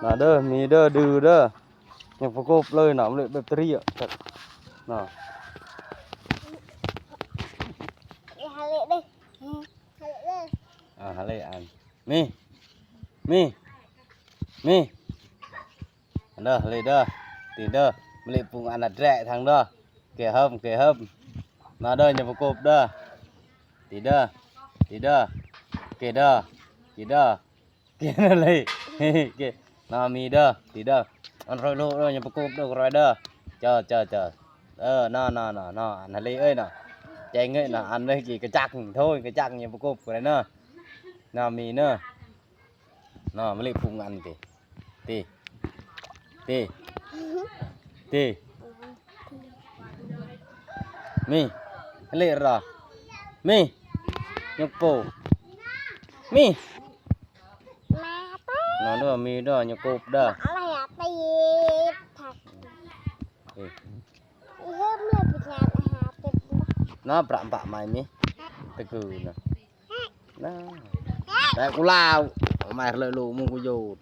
ນະເດີ ມີເດີ ດືເດີ ຍັງປະກົບເລີຍນະ ເລະແບັບເຕີຣີນະ ເອ ຫາເລະເດີ ຫາເລະເດີ ອ່າ ຫາເລະອັນ ມີ ມີ ມີ ອັນເດີ ເລະເດີ ຕີເດີ ມະລິປຸງອັນນະແດະທາງເດີ ເກເຮີມ ເກເຮີມ ນະເດີ ຍັງປະກົບເດີ ຕີເດີ ຕີເດີ ເກເດີ ເກເດີ ເກນະເລ ເກ ນະ ມີເດີ ຕີເດີ ອັນຣອຍໂລເດີ ຍັງປະກົບເດີ ກະຣອຍເດີ ເຈີ ເຈີ ເຈີ ເອີ ນະ ນະ ນະ ນະ ອັນນະເລເອີຍນະ ແຈ້ງເອີຍນະ ອັນເລີຍ ກະຈັກ ໂທ ກະຈັກ ຍັງປະກົບກະໄດ້ເນີ ນະ ມີເນີ ນະ ມະລິປຸງອັນຕິ ຕິ ຕິ ຕິ ມີ ເລະຣະ ມີ ຍົກໂປ້ ມີ ມາເຕີ ນະເດີ ມີເດີ ຍົກໂປ້ເດີ ອະໄລອະຕິດ ເອີ ອີເຮີມເລີຍ ເປັນງານອາຫານເຕັມ ນະ ປະ ປະໄມ້ມີ ຕະກືນະ ນະ ແຕ່ກູລາວ ເອົາມາເລີຍລູກ ມຶງກູໂຍດ